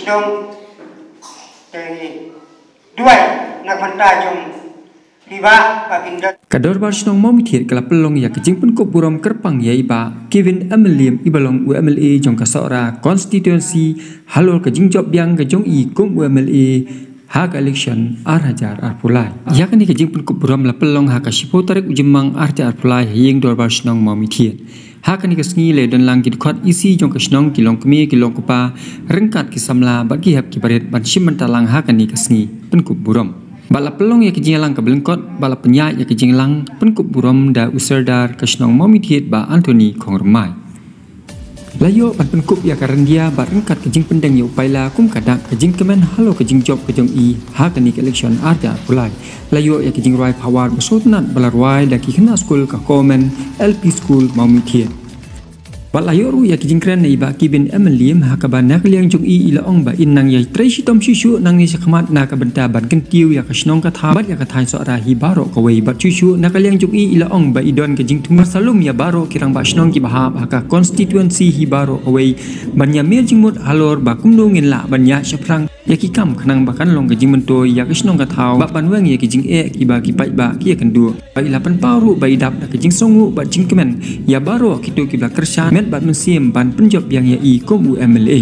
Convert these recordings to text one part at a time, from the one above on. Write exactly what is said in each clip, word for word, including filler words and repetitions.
jong te duwai na ka bynta jong ki bah ba kin don. Ka Dorbar Shnong Mawmynthiat ka la pynlong ïa ka jingpynkup burom kyrpang ïa i Bah Kevin Emeliam, i ba long u M L A jong ka Sohra constituency, halor ka jingjop biang ka jong i kum u M L A ha ka election ar hajar arphew lai. Ïa kane ka jingpynkup burom la pynlong ha ka shiphew tarik u Jymmang ar hajar arphew lai ha ïing Dorbar Shnong Mawmynthiat. Ha kane ka sngi la don lang ki dkhot EC jong ka shnong, ki longkmie, ki longkpa, ryngkat ki samla bad ki hep ki barit ban shim bynta lang ha kane ka sngi pynkup burom. Bad la pynlong ïa ka jingïalang kaba lyngkot, bad la pynïaid ïa ka jingïalang pynkup burom da u Sordar ka shnong Mawmynthiat, Bah Anthony Khongrymmai. La ïoh ban pynkup ïa ka ryndia bad ryngkat ka jingpyndeng ïa u paila kum ka dak ka jingkmen halor ka jingjop ka jong i ha kane ka election ar hajar arphew lai. La ïoh ïa ka jingrwai phawar ba sngewtynnat ba la rwai da ki khynnah skul ka Government L P School Mawmynthiat. Bad la ïoh ruh ïa ka jingkren na i Bah Kevin Emeliam, ha kaba na ka liang jong i i la ong ba in nang ïatrei shitom shuh shuh nangne shakhmat na ka bynta ban kyntiew ïa ka shnong ka thaw bad ïa ka thaiñ Sohra hi baroh kawei. Bad shuh shuh na ka liang jong i i la ong ba i don ka jingthmu sa lum ïa baroh ki rangbah shnong kiba hap ha ka constituency hi baroh kawei ban ïamir jingmut halor ba kumno ngin lah ban ïaid shaphrang ïa ki kam khnang ba kan long ka jingmyntoi ïa ka shnong ka thaw bad ban weng ïa ki jingeh kiba ki paidbah ki ïakynduh. Bad i la pynpaw ruh ba i dap da ka jingsngewnguh bad jingkmen ïa baroh kito kiba kyrshan met bad mynsiem ban pynjop biang ïa i kum u M L A.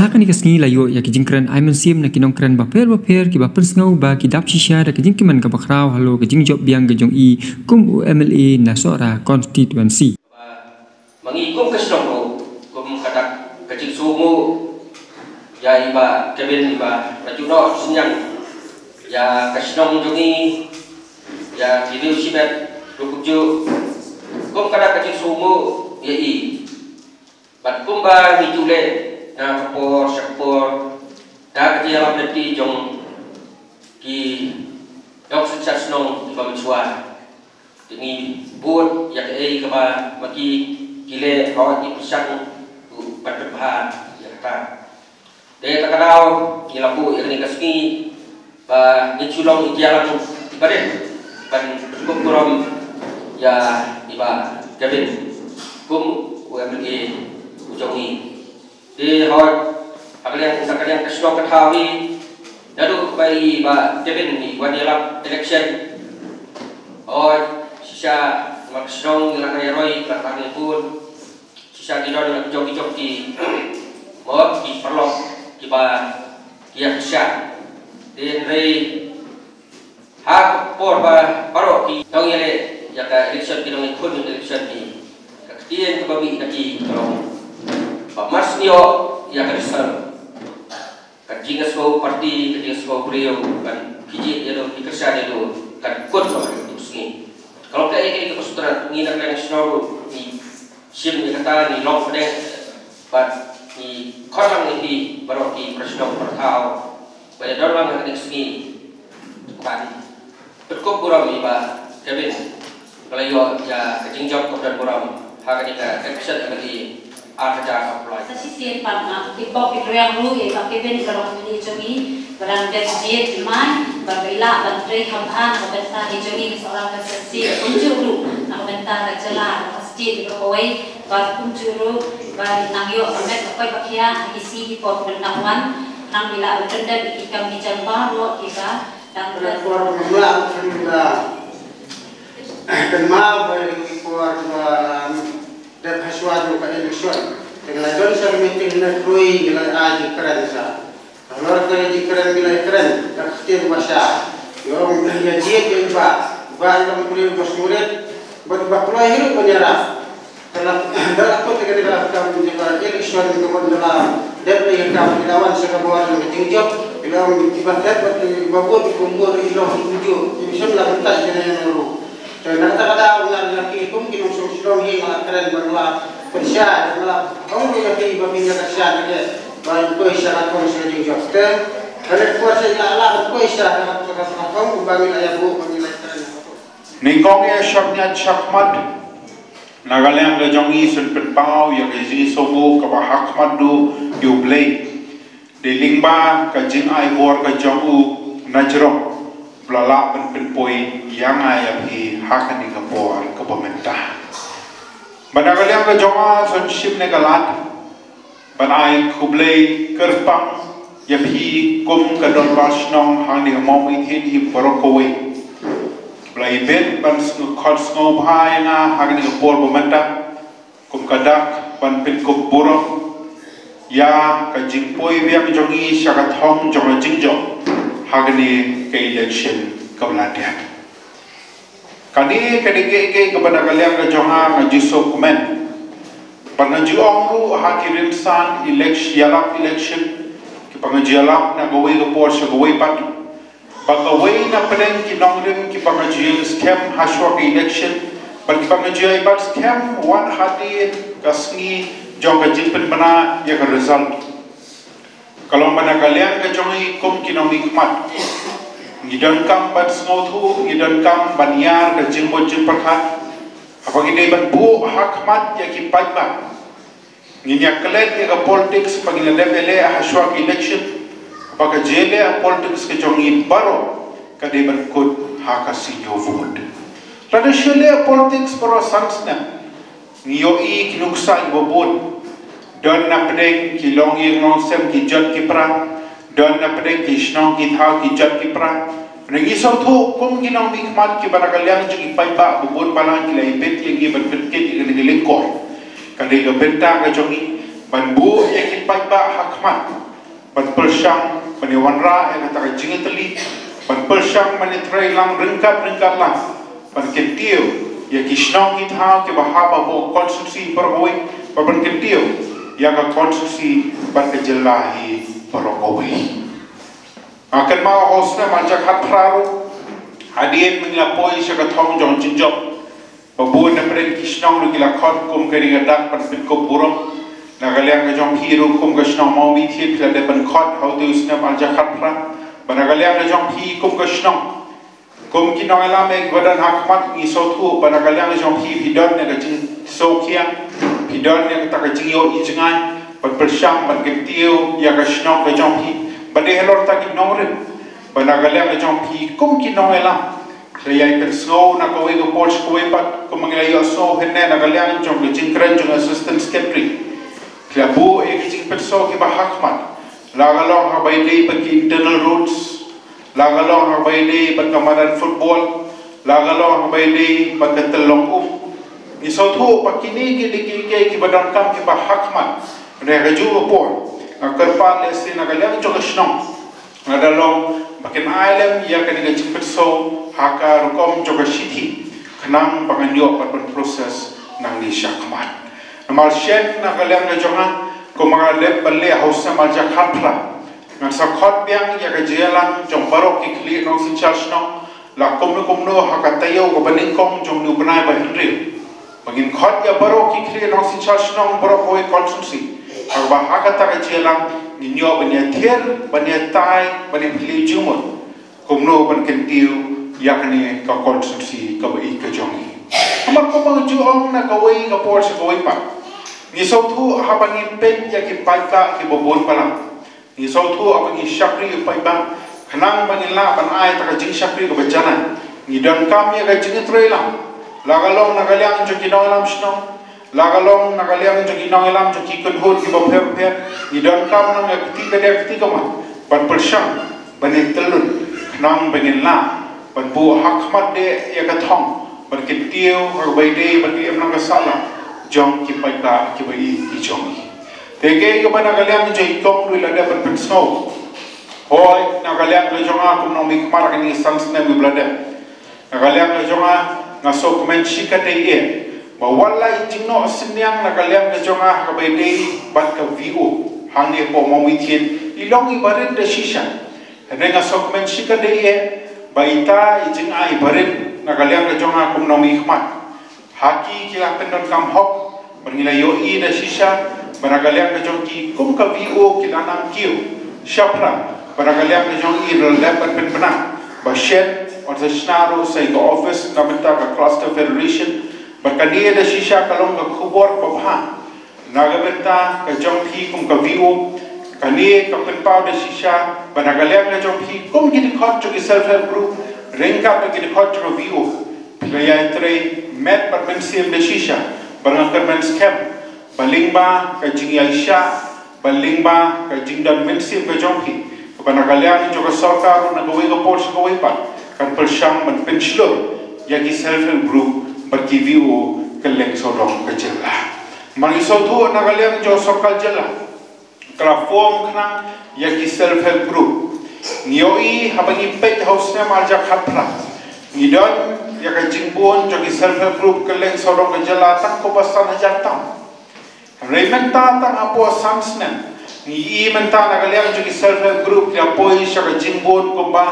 Ha kane ka sngi la ïoh ïa ki jingkren ai mynsiem na ki nongkren bapher bapher kiba pynsngew ba ki dap shisha da ka jingkmen kaba khraw halor ka jingjop biang ka jong i kum u M L A na Sohra constituency. Ma ngi kum ka shnong ruh, kum ka dak ka jingsngewnguh ïa i Bah Kevin, i ba la ju noh synñiang ïa ka shnong jong ngi, ïa ki riew shimet ruh kumjuh. Kum ka dak ka jingsngewnguh ïa i. Bad kumba ngi ju leh na ka por sha ka por, da ka jingïalam lynti jong ki nongshong shnong kiba mynshuwa, te ngi bud ïa kaei kaba ma ki ki leh, hooid ngi pyrshang ban pynbha ïa kata. Te ta ka daw ngi la buh ïa kane ka sngi ba ngin shu long ïa ki ïalang i barit ban pynkup burom ïa i Bah Kevin kum u M L A u jong ngi. Te hooid, ha ka liang, ha ka liang ka shnong ka thaw hi, naduh ba i Bah Kevin i wan ïalap election, hooid, shisha ma ka shnong ngi la ïaroi, la tang ïa bun. Shisha ki don la ki jong ki jong ki, mo, ki paralok kiba ki ïa kyrshan. Te hynrei ha ka por ba baroh ki nongïaleh ïa ka election, ki nongïakhun ïa ka election hi, ka ktien kaba mih na ki ka long ba mar shu ïoh ïa ka result, ka jingsngew party, ka jingsngew briew, kan pynjot ïa lade, pynkyrshan ïa lade, kan kut noh ha kito ki sngi. Ka long kaei kaei kaba sngewtynnat. Ngi na ka liang shnong ruh ngi shim ïa kata, ngi long pdeng bad ngi khot lang ïa phi baroh ki para shnong para thaw ba ïa don lang ha kane ka sngi ban pynkup burom ïa i Bah Kevin, ba la ïoh ïa ka jingjop kaba don burom ha kane ka election M L A ar hajar arphew lai. Sa shisien pat nga kwah ban pynpaw ruh ïa i Bah Kevin, ba long une jong ngi, ba dang dep jied jingmai, ba i lah ban trei kham bha na ka bynta ka jong ngi ka Sohra constituency, kumjuh ruh na ka bynta ka jylla, na ka state baroh kawei, bad kumjuh ruh ba nang ïoh ka met ka koit ka khiah ha ki sngi ki por kiban nang wan, nang i lah ban pyndep ïa ki kam ki jam baroh kiba dang. Ka por ba ngam lah ban da kynmaw ba ïa ki por ba dep hashwa jong ka election, te ngi la don sa ka meeting na Krui, ngi la ai jingkren sa. Halor ka jingkren ngi la kren da ka ktien ba sha, ïa ong ïa jied ïa i Bah, i Bah i long briew ba sngewrit bad ba kloi hi ruh ban ïarap. Dalam dalam konteks kita dalam kita menjaga election kita pun dalam dan mereka kita wan sekarang buat yang jingjop dalam ibadat bagi babur kumbur ilong tujuh. Jadi semua kita jadi yang lalu. Dan kata-kata orang lagi pun kita song song hingga keren bangla persia bangla orang lagi babi yang kasihan dia. Baik kau isyarat kau sudah jingjop. Dan ada kuasa yang Allah kau isyarat kau kau kau bagi ayah bu bagi lain keren. Nyngkong ïa shakñiat shakhmat na ka liang ka jong ngi, sngewbha pynpaw ïa ka jingsngewbha kaba hakhmat duh ïa U Blei. Dei lyngba ka jingai bor ka jong u na jrong ba la lah ban pynpoi ïa nga ïa phi ha kane ka por kaba mynta. Bad na ka liang ka jong nga, sngewbha shim ne ka lad ban ai khublei kyrpang ïa phi kum ka dorbar shnong hangne ha Mawmeithied hi baroh kawei. Ba la ïa bit ban sngew khot sngewbha ïa nga hangne ha por ba mynta kum ka dak ban pynkup burom ïa ka jingpoi biang jong ngi sha ka thong jong ka jingjop hangne ka election ka ba la dep. Kane ka dei kaei kaei kaba na ka liang ka jong nga nga ju sngewkmen. Bad nga ju ong ruh ha ki rynsan election, ïalap election kiba nga ju ïalap na kawei ka por sha kawei pat. Ba kawei na pdeng ki nongrim kiba nga ju ïeng skhem ha shuwa ka election bad kiba nga ju ïeng pat skhem wat hadien ka sngi jong ka jingpynbna ïa ka result. Ka long ba na ka liang ka jong ngi kum ki nongmihkhmat ngi donkam ban sngewthuh, ngi donkam ban ïar ka jingmut jingpyrkhat. Haba ngi dei ban buh hakhmat ïa ki paidbah, ngin ïa klet ïa ka politics ba ngi la dep ïaleh ha shuwa ka election. Ba ka jingïaleh politics ka jong ngi baroh ka dei ban kut ha ka siew vote. Lada shu ïaleh politics baroh san snem, ngi ïohi ki nuksa kiba bun. Don na pdeng ki longïing longsem ki jot ki pra. Don na pdeng ki shnong ki thaw ki jot ki pra. Ngi sngewthuh kum ki nongmihkhmat kiba na ka liang jong ki paidbah ba bun balang ki la ïa bit ïa ngi ban pynkit ïa kane ka lyngkor. Ka dei ka bynta ka jong ngi ban buh ïa ki paidbah hakhmat. Ban pyrshang ban ïa wanrah ïa kata ka jingïatylli, ban pyrshang ban ïa trei lang ryngkat ryngkat lang, ban kyntiew ïa ki shnong ki thaw kiba hap hapoh constituency baroh kawei, ban kyntiew ïa ka constituency bad ka jylla hi baroh kawei. Nga kynmaw ha u snem ar hajar khatphra ruh, hadien ba ngi la poi sha ka thong jong jingjop, ba bun na pdeng ki shnong ruh ki la khot kum kane ka dak ban pynkup burom. Na ka liang ka jong phi ruh kum ka shnong Mawmeithied phi la dep ban khot ha utu u snem ar hajar khatphra. Ba na ka liang ka jong phi kum ka shnong, kum ki nongïalam kiba don hakhmat, ngi sngewthuh ba na ka liang ka jong phi phi don ïa ka jingsngewkhia, phi don ïa kata ka jingïohi jngai ban pyrshang ban kyntiew ïa ka shnong ka jong phi. Ba dei halor kata ki nongrim, ba na ka liang ka jong phi kum ki nongïalam, phi la ïai pynsngew na kawei ka por sha kawei pat, kumba ngi la ïohsngew hynne na ka liang jong ka jingkren jong Assistant Secretary. Phi la buh ïa ki jingpynsngew kiba hakhmat, la ka long haba ïadei bad ki internal roads, la ka long haba ïadei bad ka madan football, la ka long haba ïadei bad ka tyllong um. Ngi sngewthuh ba kine ki dei kiei kiei kiba donkam kiba hakhmat. Hynrei ha kajuh ka por, nga kyrpad lehse na ka liang jong ka shnong, lada long ba kin ai lem ïa kane ka jingpynsngew ha ka rukom jong ka shithi, khnang ba ngan ïoh pat ban process nangne shakhmat. Namar shen na ka liang ka jong nga, kumba nga la dep ban leh ha u snem ar hajar khatphra, ngan sa khot biang ïa ka jingïalang jong baroh ki khlieh nongsynshar shnong, la kumno kumno ha ka taïew kaba nyngkong jong une u bnai ba hynriew. Ba ngin khot ïa baroh ki khlieh nongsynshar shnong baroh kawei constituency. Haba ha kata ka jingïalang ngin ïoh ban ïathir, ban ïatai, ban ïaphylliew jingmut kumno ban kyntiew ïa kane ka constituency kaba ïeit ka jong ngi. Namar kumba nga ju ong na kawei ka por sha kawei pat, ngi sngewthuh haba ngi peit ïa ki paidbah kiba bun balang, ngi sngewthuh haba ngi shakri ïa u paidbah, khnang ba ngin lah ban ai kata ka jingshakri kaba janai, ngi donkam ïa ka jingïatreilang. La ka long na ka liang jong ki nongïalam shnong, la ka long na ka liang jong ki nongïalam jong ki kynhun kiba pher pher, ngi donkam nang ïa ka kti kadiang kti kamai ban pyrshang ban ïatyllun, khnang ba ngin lah ban buh hakhmat de ïa ka thong ban kyntiew ha kaba ïadei bad ka imlang ka sahlang jong ki paidbah kiba ïeit ki jong ngi. Te kaei kaba na ka liang jong i kong ruh i la dep ban pynsngew. Hooid, na ka liang ka jong nga kum u nongmihkhmat ha kine ki san snem kiba la dep, na ka liang ka jong nga, nga sngewkmen shikatdei eh ba wat la i jingnoh synñiang na ka liang ka jong nga ha kaba ïadei bad ka V O hangne hapoh Mawmeithied i long iba rit da shisha. Hynrei nga sngewkmen shikatdei eh ba ita i jingai barit na ka liang ka jong nga kum u nongmihkhmat. Ha ki ki la pyndonkam hok, ba ngi la ïohi da shisha ba na ka liang ka jong ki kum ka V O ki la nang kiew shaphrang, ba na ka liang ka jong ki la leh ban pynbna ba shen, wat sa shna ruh sa ïa ka office na bynta ka Cluster Federation. Bad kane da shisha ka long ka khubor babha na ka bynta ka jong phi kum ka V O. Kane ka pynpaw da shisha ba na ka liang ka jong phi kum ki dkhot jong ki self help group ryngkat bad ki dkhot jong ka V O, phi la ïatrei met bad mynsiem da shisha. Bad nga kyrmen skhem ba lyngba ka jingïaishah, ba lyngba ka jingdon mynsiem ka jong phi, ba na ka liang jong ka sorkar na kawei ka por sha kawei pat kan pyrshang ban pynshlur ïa ki self help group bad ki V O kylleng sawdong ka jylla. Ba ngi sngewthuh na ka liang jong ka sorkar jylla ka la form khnang ïa ki self help group. Ngi ïohi haba ngi peit ha u snem ar hajar khatphra, ngi don ïa ka jingbun jong ki self help group kylleng sawdong ka jylla tang kumba san hajar tam. Hynrei mynta tang hapoh san snem ngi i mynta na ka liang jong ki self help group ki la poi sha ka jingbun kumba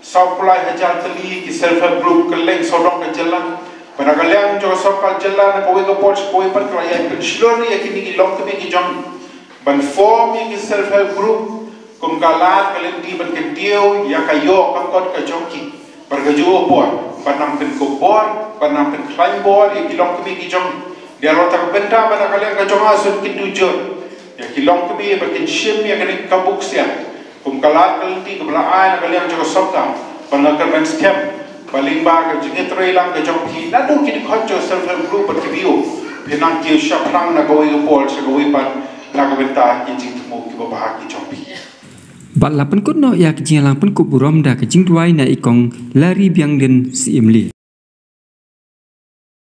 saw phew lai hajar tylli ki self help group kylleng sawdong ka jylla. Ba na ka liang jong ka sorkar jylla na kawei ka por sha kawei pat ka la ïai pynshlur ïa kine ki longkmie ki jong ban form ïa ki self help group kum ka lad ka lynti ban kyntiew ïa ka ïoh ka kot ka jong ki. Bad ka juh ka por ban nang pynkupbor, ban nang pynkhlaiñ bor ïa ki longkmie ki jong. Dei halor kata ka bynta ba na ka liang ka jong nga sngewkyntu jur ïa ki longkmie ba kin shim ïa kane ka buk siat kum ka lad ka lynti kaba la ai na ka liang jong ka sorkar. Bad nga kyrmen skhem ba lyngba ka jingïatreilang ka jong phi naduh ki dkhot jong ka self help group bad ki V O, phin nang kiew shaphrang na kawei ka por sha kawei pat na ka bynta ki jingthmu kiba bha ki jong phi. Bad la pynkut noh ïa ka jingïalang pynkup burom da ka jingduwai na i Kong Larry Biangdin Syiemlieh.